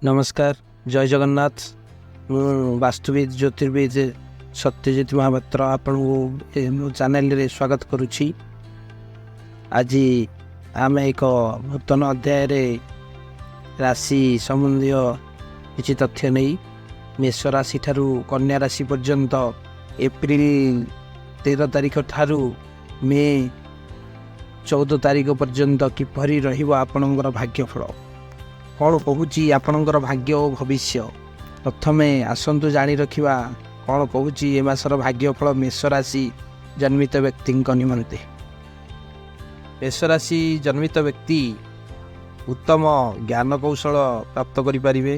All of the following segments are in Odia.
ନମସ୍କାର, ଜୟ ଜଗନ୍ନାଥ। ମୁଁ ବାସ୍ତୁବିଦ ଜ୍ୟୋତିର୍ବିଦ ସତ୍ୟଜିତ ମହାପାତ୍ର ଆପଣଙ୍କୁ ମୋ ଚ୍ୟାନେଲରେ ସ୍ୱାଗତ କରୁଛି। ଆଜି ଆମେ ଏକ ନୂତନ ଅଧ୍ୟାୟରେ ରାଶି ସମ୍ବନ୍ଧୀୟ କିଛି ତଥ୍ୟ ନେଇ ମେଷ ରାଶି ଠାରୁ କନ୍ୟା ରାଶି ପର୍ଯ୍ୟନ୍ତ ଏପ୍ରିଲ 13 ତାରିଖ ଠାରୁ ମେ 14 ତାରିଖ ପର୍ଯ୍ୟନ୍ତ କିପରି ରହିବ ଆପଣଙ୍କର ଭାଗ୍ୟଫଳ, କ'ଣ କହୁଛି ଆପଣଙ୍କର ଭାଗ୍ୟ ଓ ଭବିଷ୍ୟ। ପ୍ରଥମେ ଆସନ୍ତୁ ଜାଣି ରଖିବା କ'ଣ କହୁଛି ଏ ମାସର ଭାଗ୍ୟଫଳ ମେଷ ରାଶି ଜନ୍ମିତ ବ୍ୟକ୍ତିଙ୍କ ନିମନ୍ତେ। ମେଷ ରାଶି ଜନ୍ମିତ ବ୍ୟକ୍ତି ଉତ୍ତମ ଜ୍ଞାନ କୌଶଳ ପ୍ରାପ୍ତ କରିପାରିବେ।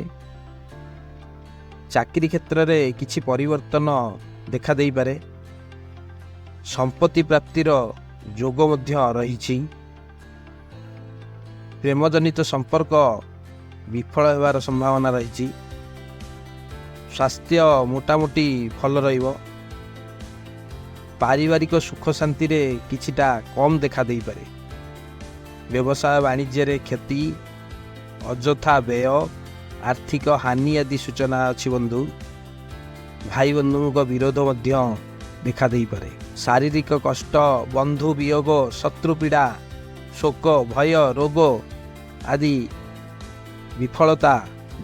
ଚାକିରି କ୍ଷେତ୍ରରେ କିଛି ପରିବର୍ତ୍ତନ ଦେଖାଦେଇପାରେ। ସମ୍ପତ୍ତି ପ୍ରାପ୍ତିର ଯୋଗ ମଧ୍ୟ ରହିଛି। ପ୍ରେମଜନିତ ସମ୍ପର୍କ ବିଫଳ ହେବାର ସମ୍ଭାବନା ରହିଛି। ସ୍ୱାସ୍ଥ୍ୟ ମୋଟାମୋଟି ଭଲ ରହିବ। ପାରିବାରିକ ସୁଖ ଶାନ୍ତିରେ କିଛିଟା କମ୍ ଦେଖା ଦେଇପାରେ। ବ୍ୟବସାୟ ବାଣିଜ୍ୟରେ କ୍ଷତି, ଅଯଥା ବ୍ୟୟ, ଆର୍ଥିକ ହାନି ଆଦି ସୂଚନା ଅଛି ବନ୍ଧୁ। ଭାଇ ବନ୍ଧୁଙ୍କ ବିରୋଧ ମଧ୍ୟ ଦେଖା ଦେଇପାରେ। ଶାରୀରିକ କଷ୍ଟ, ବନ୍ଧୁ ବିୟୋଗ, ଶତ୍ରୁ ପୀଡ଼ା, ଶୋକ, ଭୟ, ରୋଗ ଆଦି ବିଫଳତା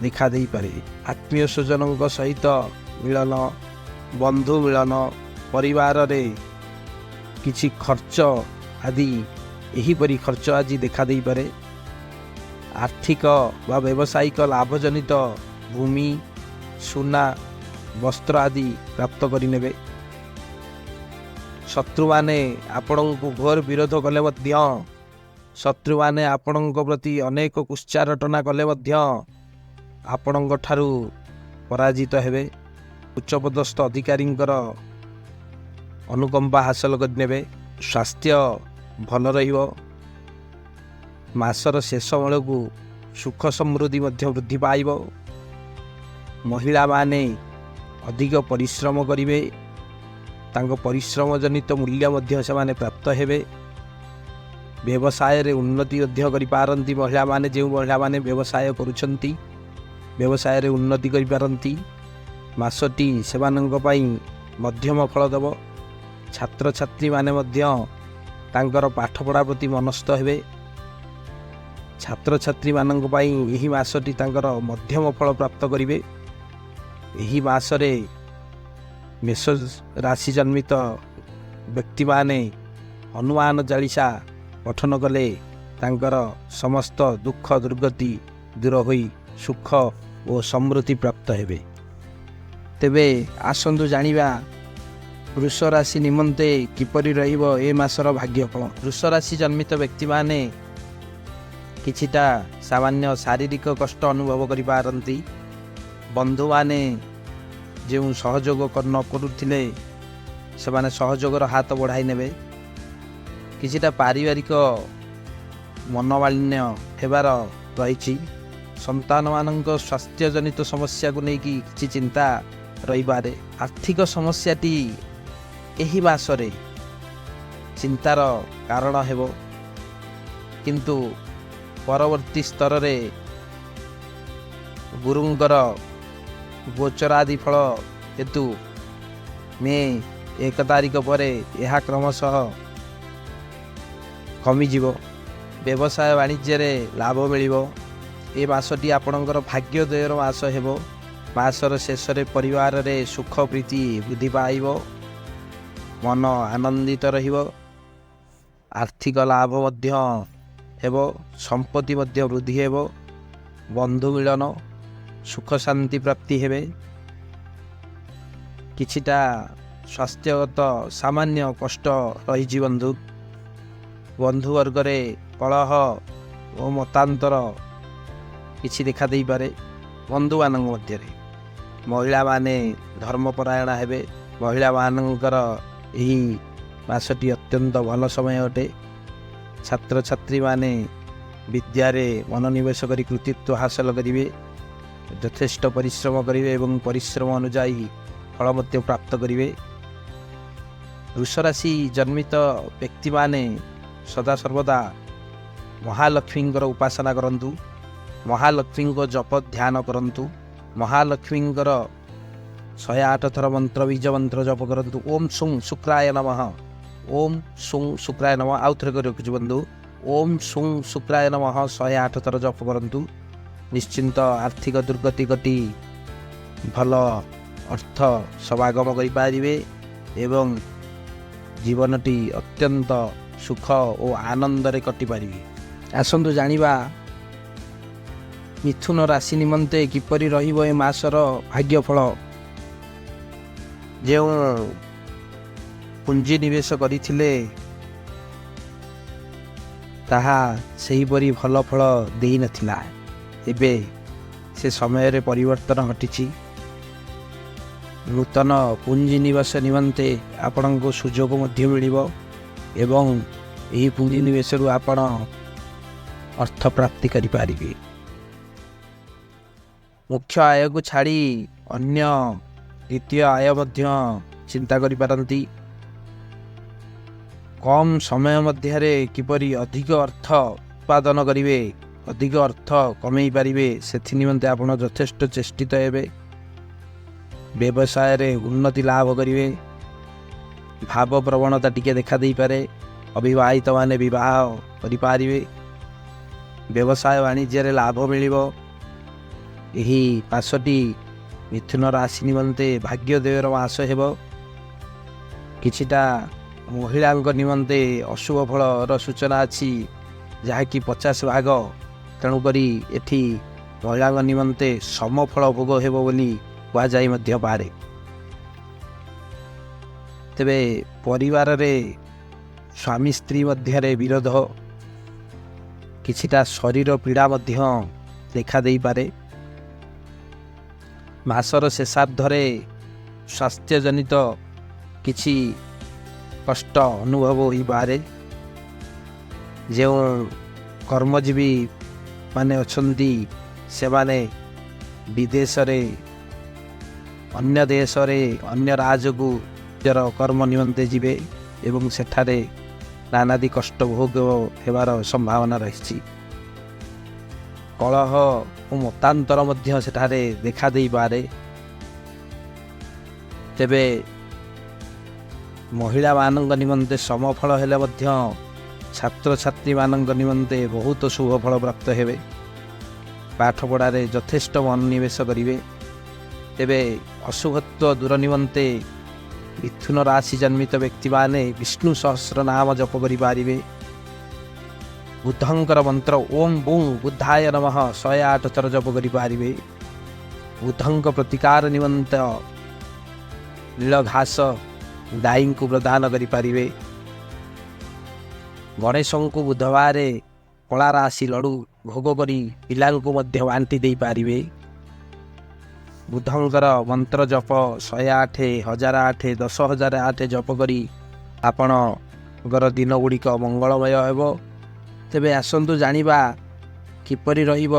ଦେଖା ଦେଇପାରେ। ଆତ୍ମୀୟ ସ୍ୱଜନଙ୍କ ସହିତ ମିଳନ, ବନ୍ଧୁ ମିଳନ, ପରିବାରରେ କିଛି ଖର୍ଚ୍ଚ ଆଦି, ଏହିପରି ଖର୍ଚ୍ଚ ଆଜି ଦେଖା ଦେଇପାରେ। ଆର୍ଥିକ ବା ବ୍ୟବସାୟିକ ଲାଭଜନିତ ଭୂମି, ସୁନା, ବସ୍ତ୍ର ଆଦି ପ୍ରାପ୍ତ କରିନେବେ। ଶତ୍ରୁମାନେ ଆପଣଙ୍କୁ ଘୋର ବିରୋଧ କଲେ ମଧ୍ୟ, ଶତ୍ରୁମାନେ ଆପଣଙ୍କ ପ୍ରତି ଅନେକ କୁତ୍ସାରଟନା କଲେ ମଧ୍ୟ ଆପଣଙ୍କ ଠାରୁ ପରାଜିତ ହେବେ। ଉଚ୍ଚପଦସ୍ଥ ଅଧିକାରୀଙ୍କର ଅନୁକମ୍ପା ହାସଲ କରିନେବେ। ସ୍ୱାସ୍ଥ୍ୟ ଭଲ ରହିବ। ମାସର ଶେଷ ବେଳକୁ ସୁଖ ସମୃଦ୍ଧି ମଧ୍ୟ ବୃଦ୍ଧି ପାଇବ। ମହିଳାମାନେ ଅଧିକ ପରିଶ୍ରମ କରିବେ। ତାଙ୍କ ପରିଶ୍ରମ ଜନିତ ମୂଲ୍ୟ ମଧ୍ୟ ସେମାନେ ପ୍ରାପ୍ତ ହେବେ। ବ୍ୟବସାୟରେ ଉନ୍ନତି ମଧ୍ୟ କରିପାରନ୍ତି ମହିଳାମାନେ। ଯେଉଁ ମହିଳାମାନେ ବ୍ୟବସାୟ କରୁଛନ୍ତି, ବ୍ୟବସାୟରେ ଉନ୍ନତି କରିପାରନ୍ତି। ମାସଟି ସେମାନଙ୍କ ପାଇଁ ମଧ୍ୟମ ଫଳ ଦେବ। ଛାତ୍ରଛାତ୍ରୀମାନେ ମଧ୍ୟ ତାଙ୍କର ପାଠପଢ଼ା ପ୍ରତି ମନସ୍ଥ ହେବେ। ଛାତ୍ରଛାତ୍ରୀମାନଙ୍କ ପାଇଁ ଏହି ମାସଟି ତାଙ୍କର ମଧ୍ୟମ ଫଳ ପ୍ରାପ୍ତ କରିବେ। ଏହି ମାସରେ ମେଷ ରାଶି ଜନ୍ମିତ ବ୍ୟକ୍ତିମାନେ ହନୁମାନ ଚାଳିଶା ପଠନ କଲେ ତାଙ୍କର ସମସ୍ତ ଦୁଃଖ ଦୁର୍ଗତି ଦୂର ହୋଇ ସୁଖ ଓ ସମୃଦ୍ଧି ପ୍ରାପ୍ତ ହେବେ। ତେବେ ଆସନ୍ତୁ ଜାଣିବା ବୃଷ ରାଶି ନିମନ୍ତେ କିପରି ରହିବ ଏ ମାସର ଭାଗ୍ୟଫଳ। ବୃଷ ରାଶି ଜନ୍ମିତ ବ୍ୟକ୍ତିମାନେ କିଛିଟା ସାମାନ୍ୟ ଶାରୀରିକ କଷ୍ଟ ଅନୁଭବ କରିପାରନ୍ତି। ବନ୍ଧୁମାନେ ଯେଉଁ ସହଯୋଗ ନ କରୁଥିଲେ, ସେମାନେ ସହଯୋଗର ହାତ ବଢ଼ାଇ ନେବେ। କିଛିଟା ପାରିବାରିକ ମନୋମାଳିନ୍ୟ ହେବାର ରହିଛି। ସନ୍ତାନମାନଙ୍କ ସ୍ୱାସ୍ଥ୍ୟଜନିତ ସମସ୍ୟାକୁ ନେଇକି କିଛି ଚିନ୍ତା ରହିପାରେ। ଆର୍ଥିକ ସମସ୍ୟାଟି ଏହି ମାସରେ ଚିନ୍ତାର କାରଣ ହେବ, କିନ୍ତୁ ପରବର୍ତ୍ତୀ ସ୍ତରରେ ଗୁରୁଙ୍କର ଗୋଚରାଦି ଫଳ ହେତୁ ମେ 1 ତାରିଖ ପରେ ଏହା କ୍ରମଶଃ କମିଯିବ। ବ୍ୟବସାୟ ବାଣିଜ୍ୟରେ ଲାଭ ମିଳିବ। ଏ ମାସଟି ଆପଣଙ୍କର ଭାଗ୍ୟୋଦୟର ମାସ ହେବ। ମାସର ଶେଷରେ ପରିବାରରେ ସୁଖ ପ୍ରୀତି ବୃଦ୍ଧି ପାଇବ। ମନ ଆନନ୍ଦିତ ରହିବ। ଆର୍ଥିକ ଲାଭ ମଧ୍ୟ ହେବ। ସମ୍ପତ୍ତି ମଧ୍ୟ ବୃଦ୍ଧି ହେବ। ବନ୍ଧୁ ମିଳନ, ସୁଖ ଶାନ୍ତି ପ୍ରାପ୍ତି ହେବେ। କିଛିଟା ସ୍ୱାସ୍ଥ୍ୟଗତ ସାମାନ୍ୟ କଷ୍ଟ ରହିଛି ବନ୍ଧୁ। ବନ୍ଧୁବର୍ଗରେ କଳହ ଓ ମତାନ୍ତର କିଛି ଦେଖା ଦେଇପାରେ ବନ୍ଧୁମାନଙ୍କ ମଧ୍ୟରେ। ମହିଳାମାନେ ଧର୍ମପରାୟଣ ହେବେ। ମହିଳାମାନଙ୍କର ଏହି ମାସଟି ଅତ୍ୟନ୍ତ ଭଲ ସମୟ ଅଟେ। ଛାତ୍ରଛାତ୍ରୀମାନେ ବିଦ୍ୟାରେ ମନୋନିବେଶ କରି କୃତିତ୍ୱ ହାସଲ କରିବେ। ଯଥେଷ୍ଟ ପରିଶ୍ରମ କରିବେ ଏବଂ ପରିଶ୍ରମ ଅନୁଯାୟୀ ଫଳ ମଧ୍ୟ ପ୍ରାପ୍ତ କରିବେ। ବୃଷରାଶି ଜନ୍ମିତ ବ୍ୟକ୍ତିମାନେ ସଦାସର୍ବଦା ମହାଲକ୍ଷ୍ମୀଙ୍କର ଉପାସନା କରନ୍ତୁ। ମହାଲକ୍ଷ୍ମୀଙ୍କ ଜପ ଧ୍ୟାନ କରନ୍ତୁ। ମହାଲକ୍ଷ୍ମୀଙ୍କର 108 ଥର ମନ୍ତ୍ର, ବୀଜ ମନ୍ତ୍ର ଜପ କରନ୍ତୁ। ଓମ୍ ସୁଂ ଶୁକ୍ରାୟ ନମଃ, ଓମ୍ ସୁଂ ଶୁକ୍ରାୟ ନମଃ। ଆଉ ଥରେ କରି ରଖୁଛି ବନ୍ଧୁ, ଓମ୍ ସୁଂ ଶୁକ୍ରାୟ ନମଃ 108 ଥର ଜପ କରନ୍ତୁ। ନିଶ୍ଚିନ୍ତ ଆର୍ଥିକ ଦୁର୍ଗତି କଟି ଭଲ ଅର୍ଥ ସମାଗମ କରିପାରିବେ ଏବଂ ଜୀବନଟି ଅତ୍ୟନ୍ତ ସୁଖ ଓ ଆନନ୍ଦରେ କଟିପାରିବେ। ଆସନ୍ତୁ ଜାଣିବା ମିଥୁନ ରାଶି ନିମନ୍ତେ କିପରି ରହିବ ଏ ମାସର ଭାଗ୍ୟଫଳ। ଯେଉଁ ପୁଞ୍ଜି ନିବେଶ କରିଥିଲେ, ତାହା ସେହିପରି ଭଲ ଫଳ ଦେଇନଥିଲା। ଏବେ ସେ ସମୟରେ ପରିବର୍ତ୍ତନ ଘଟିଛି। ନୂତନ ପୁଞ୍ଜି ନିବେଶ ନିମନ୍ତେ ଆପଣଙ୍କୁ ସୁଯୋଗ ମଧ୍ୟ ମିଳିବ ଏବଂ ଏହି ପୁଞ୍ଜି ନିବେଶରୁ ଆପଣ ଅର୍ଥ ପ୍ରାପ୍ତି କରିପାରିବେ। ମୁଖ୍ୟ ଆୟକୁ ଛାଡ଼ି ଅନ୍ୟ ଦ୍ୱିତୀୟ ଆୟ ମଧ୍ୟ ଚିନ୍ତା କରିପାରନ୍ତି। କମ୍ ସମୟ ମଧ୍ୟରେ କିପରି ଅଧିକ ଅର୍ଥ ଉତ୍ପାଦନ କରିବେ, ଅଧିକ ଅର୍ଥ କମେଇ ପାରିବେ, ସେଥି ନିମନ୍ତେ ଆପଣ ଯଥେଷ୍ଟ ଚେଷ୍ଟିତ ହେବେ। ବ୍ୟବସାୟରେ ଉନ୍ନତି ଲାଭ କରିବେ। ଭାବ ପ୍ରବଣତା ଟିକେ ଦେଖା ଦେଇପାରେ। ଅବିବାହିତମାନେ ବିବାହ କରିପାରିବେ। ବ୍ୟବସାୟ ବାଣିଜ୍ୟରେ ଲାଭ ମିଳିବ। ଏହି ମାସଟି ମିଥୁନ ରାଶି ନିମନ୍ତେ ଭାଗ୍ୟୋଦୟର ମାସ ହେବ। କିଛିଟା ମହିଳାଙ୍କ ନିମନ୍ତେ ଅଶୁଭ ଫଳର ସୂଚନା ଅଛି, ଯାହାକି 50 ଭାଗ। ତେଣୁକରି ଏଠି ମହିଳାଙ୍କ ନିମନ୍ତେ ସମଫଳ ଭୋଗ ହେବ ବୋଲି କୁହାଯାଇ ମଧ୍ୟ ପାରେ। ତେବେ ପରିବାରରେ ସ୍ୱାମୀ ସ୍ତ୍ରୀ ମଧ୍ୟରେ ବିରୋଧ, କିଛିଟା ଶରୀର ପୀଡ଼ା ମଧ୍ୟ ଦେଖା ଦେଇପାରେ। ମାସର ଶେଷାର୍ଦ୍ଧରେ ସ୍ୱାସ୍ଥ୍ୟଜନିତ କିଛି କଷ୍ଟ ଅନୁଭବ ହୋଇପାରେ। ଯେଉଁ କର୍ମଜୀବୀ ମାନେ ଅଛନ୍ତି, ସେମାନେ ବିଦେଶରେ, ଅନ୍ୟ ଦେଶରେ, ଅନ୍ୟ ରାଜ୍ୟକୁ ନିଜର କର୍ମ ନିମନ୍ତେ ଯିବେ ଏବଂ ସେଠାରେ ନାନାଦି କଷ୍ଟ ଭୋଗ ହେବାର ସମ୍ଭାବନା ରହିଛି। କଳହ ଓ ମତାନ୍ତର ମଧ୍ୟ ସେଠାରେ ଦେଖା ଦେଇପାରେ। ତେବେ ମହିଳାମାନଙ୍କ ନିମନ୍ତେ ସମଫଳ ହେଲେ ମଧ୍ୟ ଛାତ୍ରଛାତ୍ରୀମାନଙ୍କ ନିମନ୍ତେ ବହୁତ ଶୁଭ ଫଳ ପ୍ରାପ୍ତ ହେବେ। ପାଠପଢ଼ାରେ ଯଥେଷ୍ଟ ମନୋନିବେଶ କରିବେ। ତେବେ ଅଶୁଭତ୍ୱ ଦୂର ନିମନ୍ତେ ମିଥୁନ ରାଶି ଜନ୍ମିତ ବ୍ୟକ୍ତିମାନେ ବିଷ୍ଣୁ ସହସ୍ର ନାମ ଜପ କରିପାରିବେ। ବୁଦ୍ଧଙ୍କର ମନ୍ତ୍ର ଓಂ ବୁଂ ବୁଦ୍ଧାୟ ନମଃ 108 ଥର ଜପ କରିପାରିବେ। ବୁଦ୍ଧଙ୍କ ପ୍ରତିକାର ନିମନ୍ତେ ନୀଳ ଘାସ ଗାଈଙ୍କୁ ପ୍ରଦାନ କରିପାରିବେ। ଗଣେଶଙ୍କୁ ବୁଧବାରେ କଳା ରାଶି ଲଡ଼ୁ ଭୋଗ କରି ପିଲାଙ୍କୁ ମଧ୍ୟ ବାଣ୍ଟି ଦେଇପାରିବେ। ବୁଦ୍ଧଙ୍କର ମନ୍ତ୍ର ଜପ 108, 1008, 10,008 ଜପ କରି ଆପଣଙ୍କର ଦିନ ଗୁଡ଼ିକ ମଙ୍ଗଳମୟ ହେବ। ତେବେ ଆସନ୍ତୁ ଜାଣିବା କିପରି ରହିବ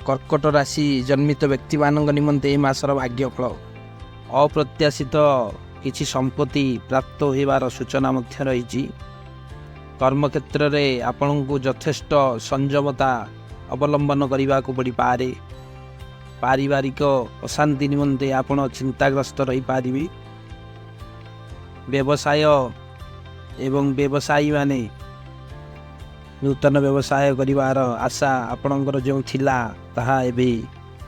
କର୍କଟ ରାଶି ଜନ୍ମିତ ବ୍ୟକ୍ତିମାନଙ୍କ ନିମନ୍ତେ ଏହି ମାସର ଭାଗ୍ୟଫଳ। ଅପ୍ରତ୍ୟାଶିତ କିଛି ସମ୍ପତ୍ତି ପ୍ରାପ୍ତ ହେବାର ସୂଚନା ମଧ୍ୟ ରହିଛି। କର୍ମକ୍ଷେତ୍ରରେ ଆପଣଙ୍କୁ ଯଥେଷ୍ଟ ସଂଯମତା ଅବଲମ୍ବନ କରିବାକୁ ପଡ଼ିପାରେ। ପାରିବାରିକ ଅଶାନ୍ତି ନିମନ୍ତେ ଆପଣ ଚିନ୍ତାଗ୍ରସ୍ତ ରହିପାରିବେ। ବ୍ୟବସାୟ ଏବଂ ବ୍ୟବସାୟୀମାନେ ନୂତନ ବ୍ୟବସାୟ କରିବାର ଆଶା ଆପଣଙ୍କର ଯେଉଁ ଥିଲା, ତାହା ଏବେ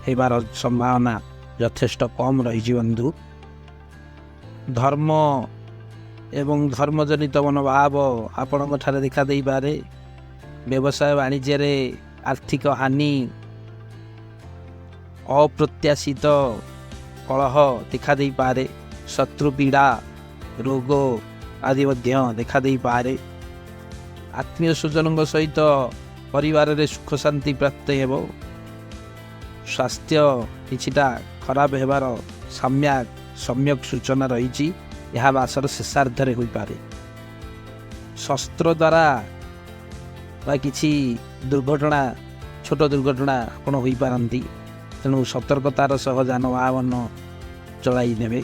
ହେବାର ସମ୍ଭାବନା ଯଥେଷ୍ଟ କମ୍ ରହିଛି ବନ୍ଧୁ। ଧର୍ମ ଏବଂ ଧର୍ମଜନିତ ମନୋଭାବ ଆପଣଙ୍କ ଠାରେ ଦେଖା ଦେଇପାରେ। ବ୍ୟବସାୟ ବାଣିଜ୍ୟରେ ଆର୍ଥିକ ହାନି, ଅପ୍ରତ୍ୟାଶିତ କଳହ ଦେଖା ଦେଇପାରେ। ଶତ୍ରୁ ପୀଡ଼ା, ରୋଗ ଆଦି ମଧ୍ୟ ଦେଖା ଦେଇପାରେ। ଆତ୍ମୀୟ ସ୍ୱଜନଙ୍କ ସହିତ ପରିବାରରେ ସୁଖ ଶାନ୍ତି ପ୍ରାପ୍ତ ହେବ। ସ୍ୱାସ୍ଥ୍ୟ କିଛିଟା ଖରାପ ହେବାର ସମ୍ୟକ ସୂଚନା ରହିଛି। ଏହା ମାସର ଶେଷାର୍ଦ୍ଧରେ ହୋଇପାରେ। ଶସ୍ତ୍ର ଦ୍ୱାରା ବା କିଛି ଦୁର୍ଘଟଣା, ଛୋଟ ଦୁର୍ଘଟଣା ଆପଣ ହୋଇପାରନ୍ତି। ତେଣୁ ସତର୍କତାର ସହ ଯାନବାହନ ଚଳାଇ ନେବେ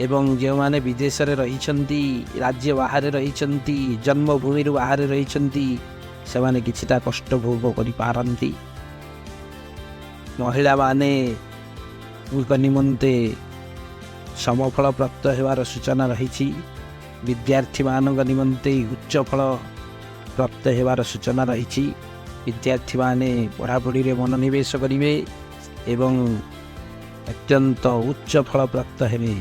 ଏବଂ ଯେଉଁମାନେ ବିଦେଶରେ ରହିଛନ୍ତି, ରାଜ୍ୟ ବାହାରେ ରହିଛନ୍ତି, ଜନ୍ମଭୂମିରୁ ବାହାରେ ରହିଛନ୍ତି, ସେମାନେ କିଛିଟା କଷ୍ଟ ଭୋଗ କରିପାରନ୍ତି। ମହିଳାମାନଙ୍କ ନିମନ୍ତେ ସମଫଳ ପ୍ରାପ୍ତ ହେବାର ସୂଚନା ରହିଛି। ବିଦ୍ୟାର୍ଥୀମାନଙ୍କ ନିମନ୍ତେ ଉଚ୍ଚ ଫଳ ପ୍ରାପ୍ତ ହେବାର ସୂଚନା ରହିଛି। ବିଦ୍ୟାର୍ଥୀମାନେ ପଢ଼ାପଢ଼ିରେ ମନୋନିବେଶ କରିବେ ଏବଂ ଅତ୍ୟନ୍ତ ଉଚ୍ଚ ଫଳ ପ୍ରାପ୍ତ ହେବେ।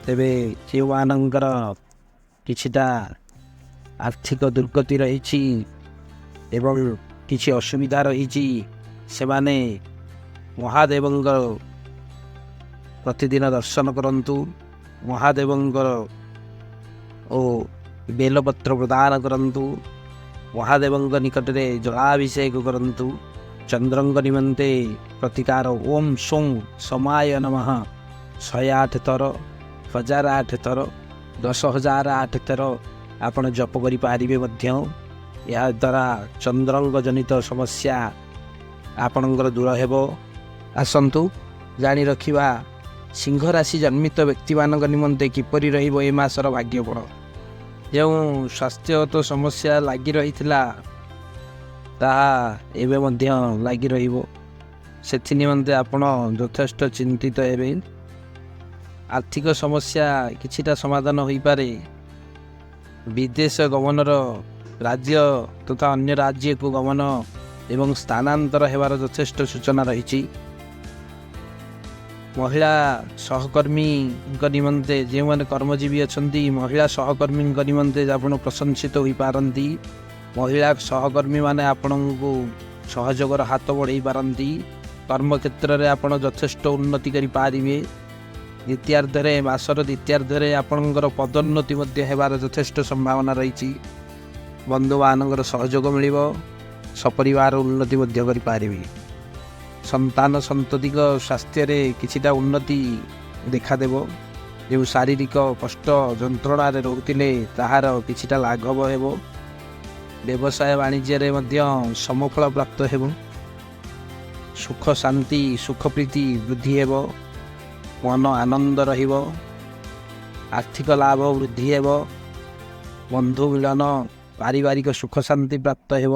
ତେବେ ଯେଉଁମାନଙ୍କର କିଛିଟା ଆର୍ଥିକ ଦୁର୍ଗତି ରହିଛି ଏବଂ କିଛି ଅସୁବିଧା ରହିଛି, ସେମାନେ ମହାଦେବଙ୍କର ପ୍ରତିଦିନ ଦର୍ଶନ କରନ୍ତୁ, ମହାଦେବଙ୍କର ଓ ବେଲପତ୍ର ପ୍ରଦାନ କରନ୍ତୁ, ମହାଦେବଙ୍କ ନିକଟରେ ଜଳାଭିଷେକ କରନ୍ତୁ। ଚନ୍ଦ୍ରଙ୍କ ନିମନ୍ତେ ପ୍ରତିକାର ଓମ୍ ସୋଂ ସମାୟ ନମଃ 108 ଥର, 1008 ଥର, 10,008 ଥର ଆପଣ ଜପ କରିପାରିବେ ମଧ୍ୟ। ଏହାଦ୍ୱାରା ଚନ୍ଦ୍ରଙ୍କ ଜନିତ ସମସ୍ୟା ଆପଣଙ୍କର ଦୂର ହେବ। ଆସନ୍ତୁ ଜାଣି ରଖିବା ସିଂହ ରାଶି ଜନ୍ମିତ ବ୍ୟକ୍ତିମାନଙ୍କ ନିମନ୍ତେ କିପରି ରହିବ ଏ ମାସର ଭାଗ୍ୟଫଳ। ଯେଉଁ ସ୍ୱାସ୍ଥ୍ୟଗତ ସମସ୍ୟା ଲାଗି ରହିଥିଲା, ତାହା ଏବେ ମଧ୍ୟ ଲାଗି ରହିବ। ସେଥି ନିମନ୍ତେ ଆପଣ ଯଥେଷ୍ଟ ଚିନ୍ତିତ ହେବେ। ଆର୍ଥିକ ସମସ୍ୟା କିଛିଟା ସମାଧାନ ହୋଇପାରେ। ବିଦେଶ ଗମନର, ରାଜ୍ୟ ତଥା ଅନ୍ୟ ରାଜ୍ୟକୁ ଗମନ ଏବଂ ସ୍ଥାନାନ୍ତର ହେବାର ଯଥେଷ୍ଟ ସୂଚନା ରହିଛି। ମହିଳା ସହକର୍ମୀଙ୍କ ନିମନ୍ତେ, ଯେଉଁମାନେ କର୍ମଜୀବୀ ଅଛନ୍ତି, ମହିଳା ସହକର୍ମୀଙ୍କ ନିମନ୍ତେ ଆପଣ ପ୍ରଶଂସିତ ହୋଇପାରନ୍ତି। ମହିଳା ସହକର୍ମୀମାନେ ଆପଣଙ୍କୁ ସହଯୋଗର ହାତ ବଢ଼ାଇ ପାରନ୍ତି। କର୍ମକ୍ଷେତ୍ରରେ ଆପଣ ଯଥେଷ୍ଟ ଉନ୍ନତି କରିପାରିବେ। ଦ୍ୱିତୀୟାର୍ଦ୍ଧରେ, ମାସର ଦ୍ୱିତୀୟାର୍ଦ୍ଧରେ ଆପଣଙ୍କର ପଦୋନ୍ନତି ମଧ୍ୟ ହେବାର ଯଥେଷ୍ଟ ସମ୍ଭାବନା ରହିଛି। ବନ୍ଧୁମାନଙ୍କର ସହଯୋଗ ମିଳିବ। ସପରିବାର ଉନ୍ନତି ମଧ୍ୟ କରିପାରିବେ। ସନ୍ତାନ ସନ୍ତତିଙ୍କ ସ୍ୱାସ୍ଥ୍ୟରେ କିଛିଟା ଉନ୍ନତି ଦେଖାଦେବ। ଯେଉଁ ଶାରୀରିକ କଷ୍ଟ ଯନ୍ତ୍ରଣାରେ ରହୁଥିଲେ, ତାହାର କିଛିଟା ଲାଘବ ହେବ। ବ୍ୟବସାୟ ବାଣିଜ୍ୟରେ ମଧ୍ୟ ସମଫଳ ପ୍ରାପ୍ତ ହେବ। ସୁଖ ଶାନ୍ତି, ସୁଖପ୍ରୀତି ବୃଦ୍ଧି ହେବ। ମନ ଆନନ୍ଦ ରହିବ। ଆର୍ଥିକ ଲାଭ ବୃଦ୍ଧି ହେବ। ବନ୍ଧୁ ମିଳନ, ପାରିବାରିକ ସୁଖ ଶାନ୍ତି ପ୍ରାପ୍ତ ହେବ।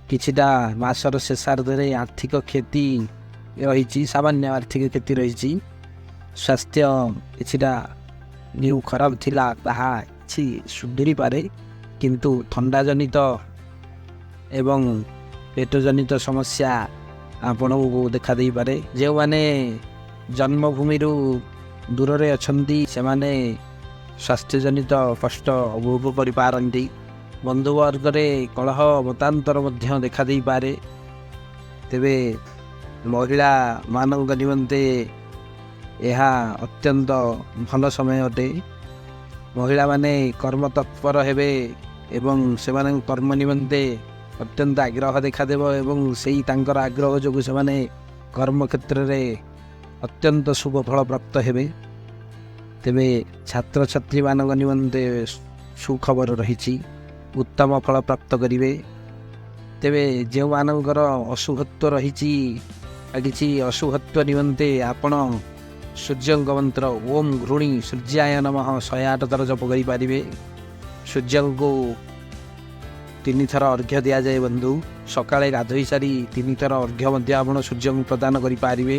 କିଛିଟା ମାସର ଶେଷାର୍ଦ୍ଧରେ ଆର୍ଥିକ କ୍ଷତି ରହିଛି, ସାମାନ୍ୟ ଆର୍ଥିକ କ୍ଷତି ରହିଛି। ସ୍ୱାସ୍ଥ୍ୟ କିଛିଟା ଯେଉଁ ଖରାପ ଥିଲା, ତାହା କିଛି ସୁଧୁରିପାରେ, କିନ୍ତୁ ଥଣ୍ଡା ଜନିତ ଏବଂ ପେଟଜନିତ ସମସ୍ୟା ଆପଣଙ୍କୁ ଦେଖାଦେଇପାରେ। ଯେଉଁମାନେ ଜନ୍ମଭୂମିରୁ ଦୂରରେ ଅଛନ୍ତି, ସେମାନେ ସ୍ୱାସ୍ଥ୍ୟଜନିତ କଷ୍ଟ ଭୋଗ କରିପାରନ୍ତି। ବନ୍ଧୁବର୍ଗରେ କଳହ, ମତାନ୍ତର ମଧ୍ୟ ଦେଖାଦେଇପାରେ। ତେବେ ମହିଳାମାନଙ୍କ ନିମନ୍ତେ ଏହା ଅତ୍ୟନ୍ତ ଭଲ ସମୟ ଅଟେ। ମହିଳାମାନେ କର୍ମ ତତ୍ପର ହେବେ ଏବଂ ସେମାନଙ୍କ କର୍ମ ନିମନ୍ତେ ଅତ୍ୟନ୍ତ ଆଗ୍ରହ ଦେଖାଦେବ ଏବଂ ସେଇ ତାଙ୍କର ଆଗ୍ରହ ଯୋଗୁଁ ସେମାନେ କର୍ମକ୍ଷେତ୍ରରେ ଅତ୍ୟନ୍ତ ଶୁଭ ଫଳ ପ୍ରାପ୍ତ ହେବେ। ତେବେ ଛାତ୍ରଛାତ୍ରୀମାନଙ୍କ ନିମନ୍ତେ ସୁଖବର ରହିଛି, ଉତ୍ତମ ଫଳ ପ୍ରାପ୍ତ କରିବେ। ତେବେ ଯେଉଁମାନଙ୍କର ଅଶୁଭତ୍ୱ ରହିଛି, କିଛି ଅଶୁଭତ୍ୱ ନିମନ୍ତେ ଆପଣ ସୂର୍ଯ୍ୟଙ୍କ ମନ୍ତ୍ର ଓମ୍ ଘୃଣୀ ସୂର୍ଯ୍ୟାୟ ନମଃ 108 ଥର ଜପ କରିପାରିବେ। ସୂର୍ଯ୍ୟଙ୍କୁ ତିନିଥର ଅର୍ଘ୍ୟ ଦିଆଯାଏ ବନ୍ଧୁ। ସକାଳେ ଗାଧୋଇ ସାରି ତିନିଥର ଅର୍ଘ୍ୟ ମଧ୍ୟ ଆପଣ ସୂର୍ଯ୍ୟଙ୍କୁ ପ୍ରଦାନ କରିପାରିବେ।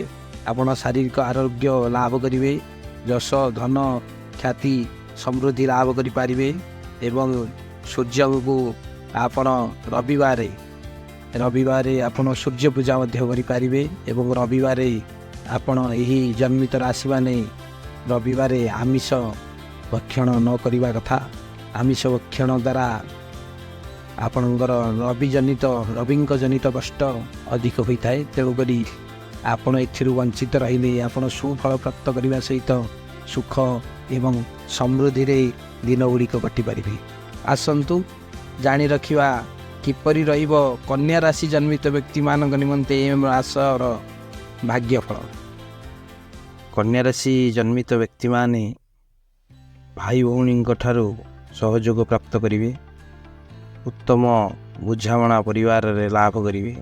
ଆପଣ ଶାରୀରିକ ଆରୋଗ୍ୟ ଲାଭ କରିବେ, ଯଶ, ଧନ, ଖ୍ୟାତି, ସମୃଦ୍ଧି ଲାଭ କରିପାରିବେ। ଏବଂ ସୂର୍ଯ୍ୟଙ୍କୁ ଆପଣ ରବିବାରେ ଆପଣ ସୂର୍ଯ୍ୟ ପୂଜା ମଧ୍ୟ କରିପାରିବେ। ଏବଂ ରବିବାରେ ଆପଣ ଏହି ଜନ୍ମିତ ରାଶିମାନେ ରବିବାରେ ଆମିଷ ଭକ୍ଷଣ ନ କରିବା କଥା। ଆମିଷ ଭକ୍ଷଣ ଦ୍ୱାରା ଆପଣଙ୍କର ରବିଙ୍କ ଜନିତ କଷ୍ଟ ଅଧିକ ହୋଇଥାଏ। ତେଣୁକରି ଆପଣ ଏଥିରୁ ବଞ୍ଚିତ ରହିଲେ ଆପଣ ସୁଫଳ ପ୍ରାପ୍ତ କରିବା ସହିତ ସୁଖ ଏବଂ ସମୃଦ୍ଧିରେ ଦିନ ଗୁଡ଼ିକ କଟିପାରିବେ। ଆସନ୍ତୁ ଜାଣି ରଖିବା କିପରି ରହିବ କନ୍ୟା ରାଶି ଜନ୍ମିତ ବ୍ୟକ୍ତିମାନଙ୍କ ନିମନ୍ତେ ଏ ମାସର ଭାଗ୍ୟଫଳ। କନ୍ୟା ରାଶି ଜନ୍ମିତ ବ୍ୟକ୍ତିମାନେ ଭାଇ ଭଉଣୀଙ୍କ ଠାରୁ ସହଯୋଗ ପ୍ରାପ୍ତ କରିବେ। ଉତ୍ତମ ବୁଝାମଣା ପରିବାରରେ ଲାଭ କରିବେ,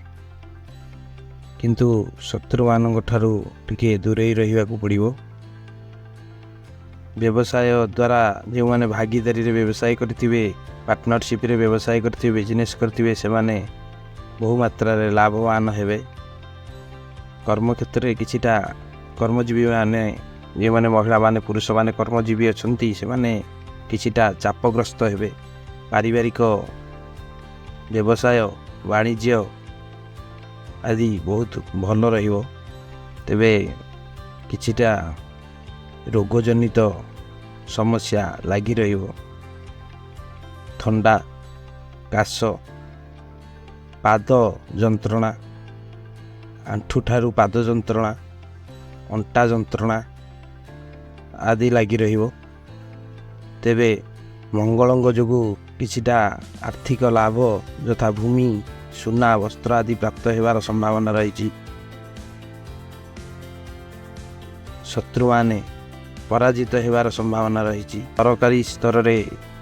କିନ୍ତୁ ଶତ୍ରୁମାନଙ୍କ ଠାରୁ ଟିକିଏ ଦୂରେଇ ରହିବାକୁ ପଡ଼ିବ। ବ୍ୟବସାୟ ଦ୍ୱାରା ଯେଉଁମାନେ ଭାଗିଦାରୀରେ ବ୍ୟବସାୟ କରିଥିବେ, ପାର୍ଟନରସିପ୍ରେ ବ୍ୟବସାୟ କରିଥିବେ, ବିଜନେସ୍ କରିଥିବେ, ସେମାନେ ବହୁ ମାତ୍ରାରେ ଲାଭବାନ ହେବେ। କର୍ମକ୍ଷେତ୍ରରେ କିଛିଟା କର୍ମଜୀବୀମାନେ, ଯେଉଁମାନେ ମହିଳାମାନେ ପୁରୁଷମାନେ କର୍ମଜୀବୀ ଅଛନ୍ତି, ସେମାନେ କିଛିଟା ଚାପଗ୍ରସ୍ତ ହେବେ। ପାରିବାରିକ, ବ୍ୟବସାୟ, ବାଣିଜ୍ୟ ଆଦି ବହୁତ ଭଲ ରହିବ। ତେବେ କିଛିଟା ରୋଗଜନିତ ସମସ୍ୟା ଲାଗି ରହିବ। ଥଣ୍ଡା, କାଶ, ପାଦ ଯନ୍ତ୍ରଣା, ଆଣ୍ଠୁଠାରୁ ପାଦ ଯନ୍ତ୍ରଣା, ଅଣ୍ଟା ଯନ୍ତ୍ରଣା ଆଦି ଲାଗି ରହିବ। ତେବେ ମଙ୍ଗଳଙ୍କ ଯୋଗୁଁ କିଛିଟା ଆର୍ଥିକ ଲାଭ ଯଥା ଭୂମି, ସୁନା, ବସ୍ତ୍ର ଆଦି ପ୍ରାପ୍ତ ହେବାର ସମ୍ଭାବନା ରହିଛି। ଶତ୍ରୁମାନେ ପରାଜିତ ହେବାର ସମ୍ଭାବନା ରହିଛି। ସରକାରୀ ସ୍ତରରେ,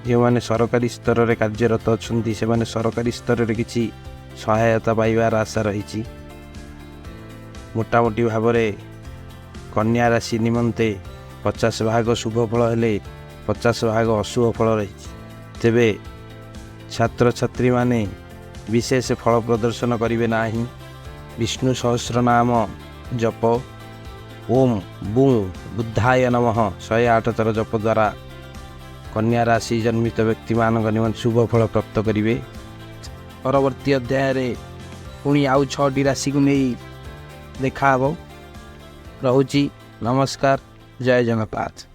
ଯେଉଁମାନେ ସରକାରୀ ସ୍ତରରେ କାର୍ଯ୍ୟରତ ଅଛନ୍ତି, ସେମାନେ ସରକାରୀ ସ୍ତରରେ କିଛି ସହାୟତା ପାଇବାର ଆଶା ରହିଛି। ମୋଟାମୋଟି ଭାବରେ କନ୍ୟା ରାଶି ନିମନ୍ତେ 50 ଭାଗ ଶୁଭ ଫଳ ହେଲେ 50 ଭାଗ ଅଶୁଭ ଫଳ ରହିଛି। ତେବେ ଛାତ୍ରଛାତ୍ରୀମାନେ ବିଶେଷ ଫଳ ପ୍ରଦର୍ଶନ କରିବେ ନାହିଁ। ବିଷ୍ଣୁ ସହସ୍ର ନାମ ଜପ, ଓମ୍ ବୁଁ ବୁଦ୍ଧାୟ ନମଃ 108 ଥର ଜପ ଦ୍ୱାରା କନ୍ୟା ରାଶି ଜନ୍ମିତ ବ୍ୟକ୍ତିମାନଙ୍କ ନିମନ୍ତେ ଶୁଭ ଫଳ ପ୍ରାପ୍ତ କରିବେ। ପରବର୍ତ୍ତୀ ଅଧ୍ୟାୟରେ ପୁଣି ଆଉ ଛଅଟି ରାଶିକୁ ନେଇ ଦେଖାହେବ। ରହୁଛି, ନମସ୍କାର, ଜୟ ଜଗନ୍ନାଥ।